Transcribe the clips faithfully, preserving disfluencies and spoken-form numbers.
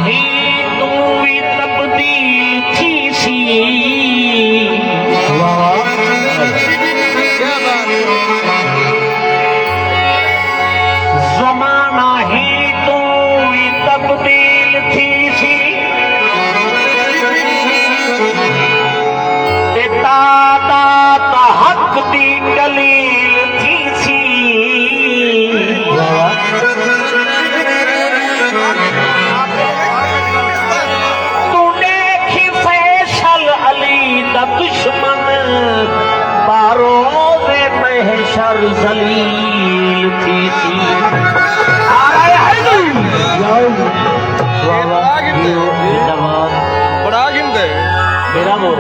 ہی توں وی تبدیل تھیسی۔ واہ واہ۔ زمانہ ہی توں وی تبدیل تھیسی۔ تے تا تا تا حق دی دلیل تھیسی۔ واہ واہ۔ توں ݙیکھی فیصل علی دا دشمن، باروز محشر ذلیل تھیسی۔ نعرہ حیدری۔ واہ واہ۔ زندہ باد۔ بڑا گھندے۔ میرا وہ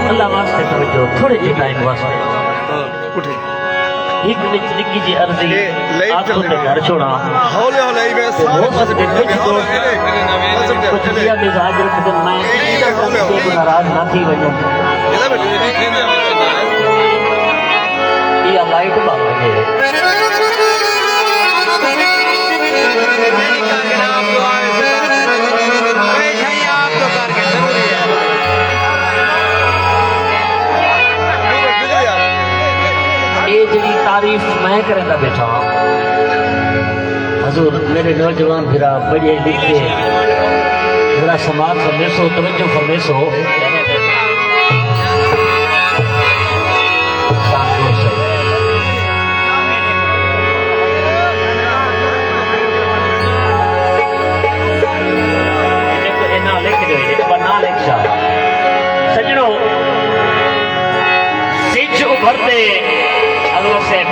اللہ واسطے توجہ، تھوڑے جے ٹائم واسطے۔ ہاں، اٹھے۔ ہک نک-، نکی جی عرضی، اے لائٹ آکھو چل تے رہی۔ گھر چھوڑاں۔ ہولے ہولے، ایویں تے سارے ہو پاسے سکدے بھیجو۔ کجھ دوست اچھا، اچھا، کجھ اچھا۔ ٻیا مزاج رکھدن، میں اے، اے، ہولے ہولے۔ ناراض نہ تھی ونڄن۔ اے لائٹ بند ہے۔ اے جڑی تعریف میں کریندا ٻیٹھا ہاں، حضور، میرے نوجوان بھرا، پڑھے لکھے، ذرا سماعت فرمیسو، توجہ فرمیسو۔ سڄݨو، سجھ ابھردے، حضرت صاحب،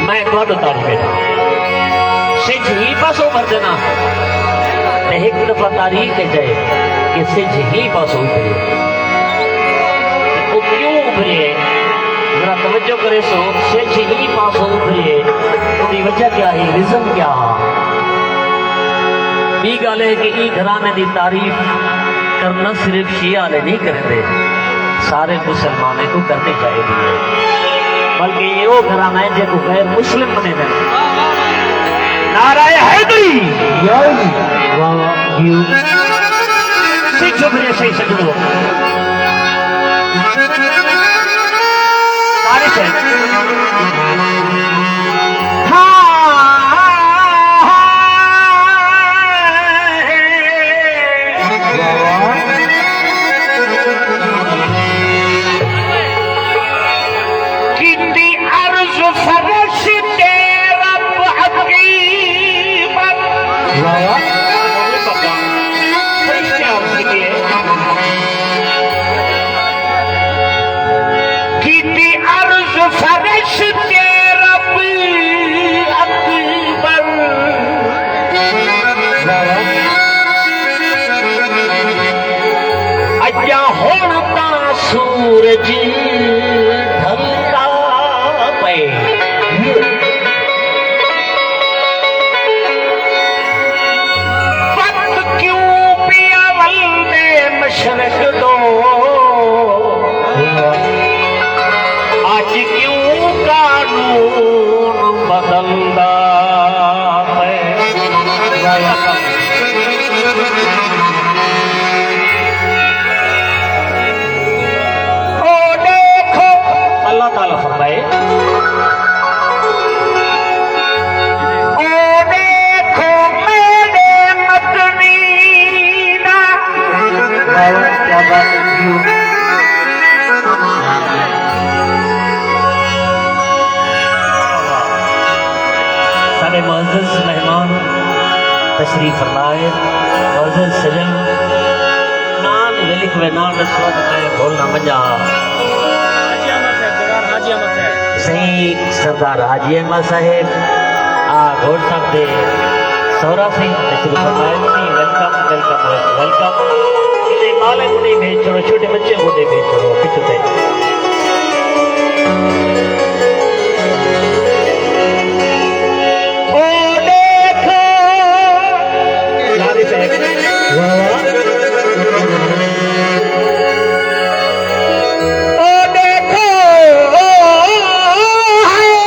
میں تہاݙو تاریخ ݙیساں۔ سجھ ہی پاسوں ابھردے نا، تے ہک دفعہ تاریخ تے چائے کہ سجھ ہی پاسوں ابھرے۔ او کیوں ابھرے؟ ذرا توجہ کریسو، سجھ ہی پاسوں ابھرے، اوندی وجہ کیا ہے، ریزن کیا ہے؟ ٻی ڳالھ ہے کہ ایں گھرانے دی تعریف کرݨا صرف شیعہ والے نہیں کریندے، سارے مسلمانیں کوں کرݨی چاہیدی ہے، بلکہ ایہ او گھرانہ ہے جیکوں غیر مسلم منیندن۔ نعرہ حیدری۔ واہ واہ۔ سجھ ابھرے سئیں سڄݨو۔ تاریخ ہے۔ ہاں۔ کیتی عرض فرشتے رب عظیم۔ واہ واہ۔ فرشتے عرض کیتی۔ کیتی عرض فرشتے رب اکبر۔ اڄاں ہݨ تاں سورج ڈھلدا پئے۔ وقت کیوں پیا ولدے مشرق دو، اڄ کیوں قانون بدلدا پئے؟ او ݙیکھو، اللہ تعالیٰ فرمائے، او ݙیکھو میݙے مدنی دا۔ واہ واہ، کیا بات ہے جی۔ ساݙے معزز مہمان تشریف فرما ہے، معزز سڄݨ، ناں لکھ وے، ناں ݙسو تے میں بھول نہ ونڄاں۔ حاجی احمد صاحب، سردار حاجی احمد صاحب۔ سئیں سردار حاجی احمد صاحب، آ، گھوڑ صاحب دے سہرا سئیں، تشریف فرمائے۔ ویلکم، ویلکم، ویلکم۔ کتے ٻالیں کوں نہیں بھیج چھوڑو، چھوٹے بچے کوں نہیں بھیج چھوڑو، پچھوں تے۔ او ݙیکھو۔ واہ واہ۔ او ݙیکھو، او ہے۔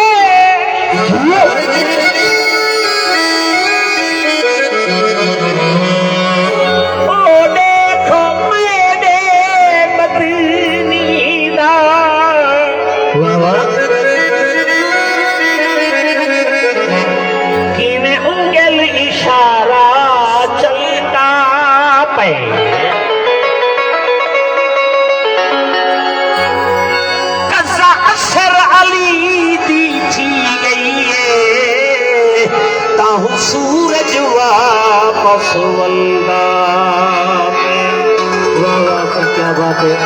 سورج واپس وندا پئے۔ واہ واہ، کیا بات ہے۔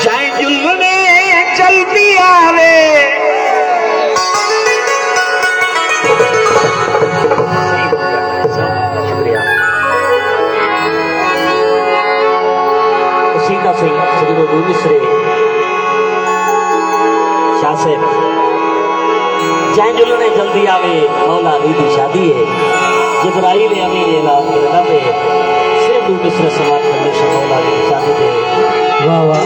جئیں جلوے جلدی آوے۔ شکریہ۔ قصیدہ سئیں سجݨو ݙو مصرعے۔ شاہ صاحب، جئیں جلوے جلدی آوے، مولا علی دی شادی ہے۔ جبرائیل امین اعلان کردا پئے، صرف ݙو مصرعے سماعت کرݨے سئیں، مولا علی دی شادی تے۔ واہ واہ۔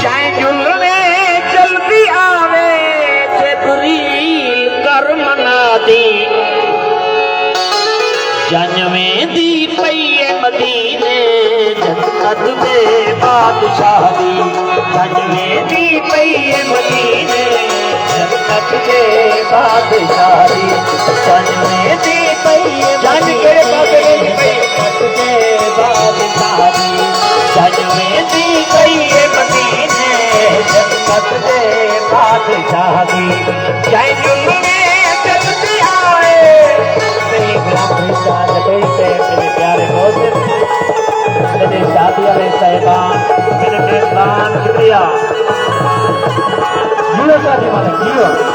جئیں جلوے جلدی آوے، جبریل کر منادی۔ جنج ویندی پئی اے مدینے جنت دے بادشاہ دی۔ جنج ویندی پئی اے مدینے جنت دے بادشاہ دی۔ جنج ویندی پئی اے جنج کیڑھے پاسے ویندی پئی؟ جنت دے بادشاہ دی۔ جنج ویندی پئی اے مدینے جنت دے بادشاہ دی۔ جئیں جلوے جلدی آوے۔ سئیں غلام فرید شاہ جتوئی صاحب، میرے پیارے دوست، میرے شادی والے صاحبان، میرے میزبان، شکریہ۔ جیو شادی والے، جیو۔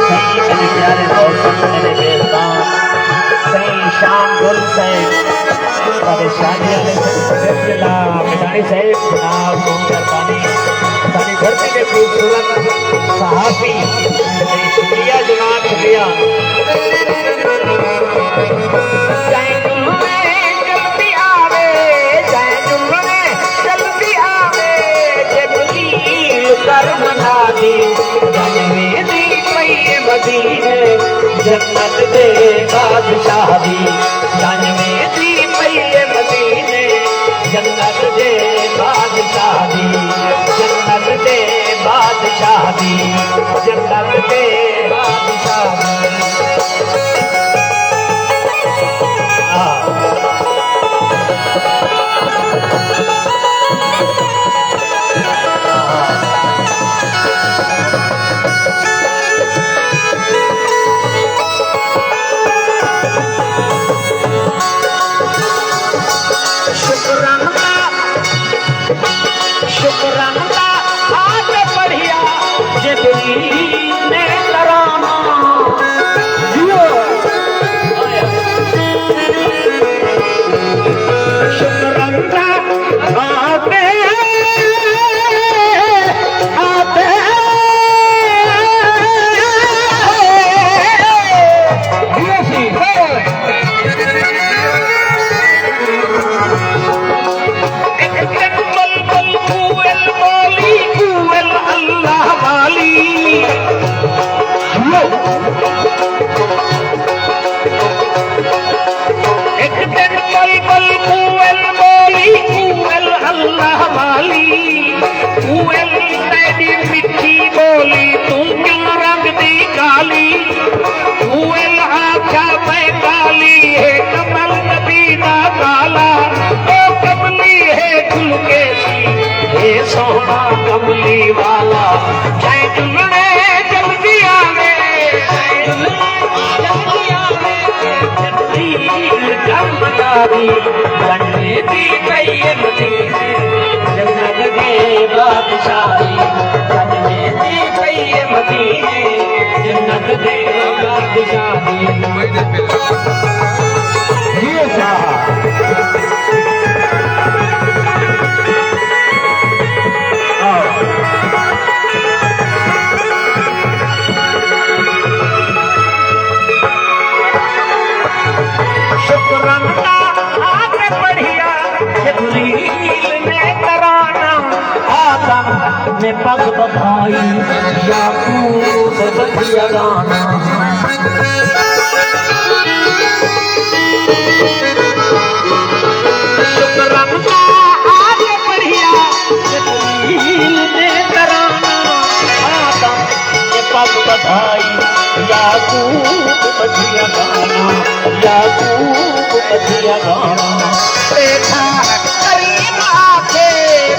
سئیں میرے پیارے دوست، میرے میزبان، سئیں شام گل صاحب، ساݙے شادی والے سئیں، بسم اللہ مٹھاݨی صاحب، جناب، بہت مہربانی۔ ساݙی دھرتی دے خوبصورت صحافی، شکریہ جناب، شکریہ۔ جئیں جلوے جلدی آوے، جئیں جلوے جلدی آوے، جبریل کر منادی۔ جنج ویندی پئی اے مدینے جنت دے بادشاہ دی۔ جنج ویندی پئی اے مدینے جنت دے بادشاہ دی۔ جنت دے بادشاہ دی۔ جنت دے بادشاہ دی۔ آہ۔ شکرانہ، شکرانہ، آ کے پڑھیا جبریل نے ترانہ۔ شکرانہ، آ کے، آ کے، ہک ݙینہہ بلبل کوئل ٻولی، کوئل اللہ والی۔ ہک ݙینہہ بلبل کوئل ٻولی، کوئل اللہ والی۔ کوئل تیݙی مٹھی ٻولی، توں کیوں رنگ دی کالی؟ کوئل آکھیا میں کالی ہے، کمل نبی دا کالا، او کملی ہے کھل کے سی، اے سوہݨا کملی والا۔ جئیں جلوے جلدی آوے، جئیں جلوے جلدی آوے، جبریل کر منادی۔ جنت دی پئی اے مدینے، جنت دے بادشاہ دی۔ جنت دی پئی اے مدینے، جنت دے بادشاہ دی۔ جی صاحب۔ آؤ۔ پڳ ٻدھائی، یعقوب ٻدھیا ڳانا۔ شکر رب دا آ کے پڑھیا، جبریل نے ترانہ۔ آدم نے پڳ ٻدھائی، یعقوب ٻدھیا ڳانا، یعقوب ٻدھیا ڳانا۔ ٻیٹھا کریم آکھے،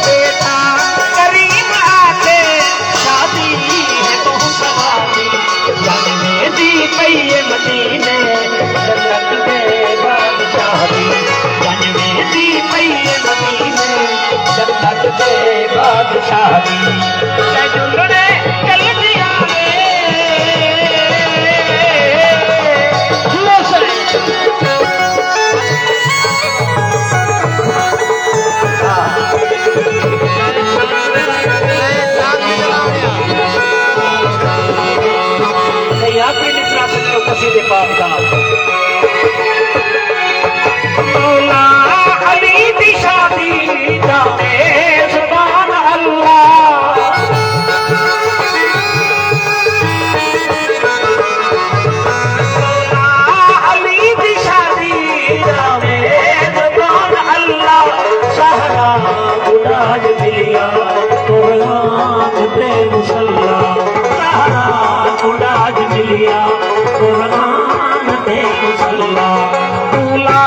ٻیٹھا کریم آکھے، شادی ہے ٻہوں ثوابی۔ ڄم ویندی پئی اے مدینے، جنت دے بادشاہ دی۔ ڄم ویندی پئی اے مدینے، جنت دے بادشاہ دی۔ تے جلڑے چلدی آوے۔ صحیح، آخری مصرع سنیو قصیدے پاک دا۔ مولا علی دی شادی دا میزبان اللہ۔ مولا علی دی شادی دا میزبان اللہ، سہرا اݙاج ملیا قرآن تے مصلا، سہرا اݙاج ملیا قرآن تے مصلا۔ مولا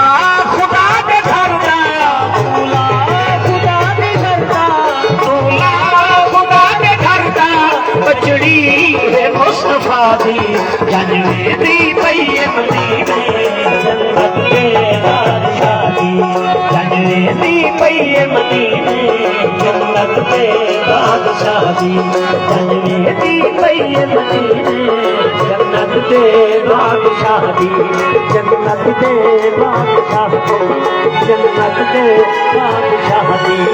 خدا دے گھر دا، مولا خدا دے گھر دا، مولا خدا دے گھر دا، ٻچڑی ہے مصطفیٰ دی۔ ڄم ویندی پئی اے مدینے، جنت دے بادشاہ دی۔ ڄم ویندی پئی اے مدینے، جنت دے بادشاہ دی۔ ڄم ویندی پئی اے مدینے، جنت دے بادشاہ دی۔ جنت دے بادشاہ دی، جنت دے بادشاہ دی۔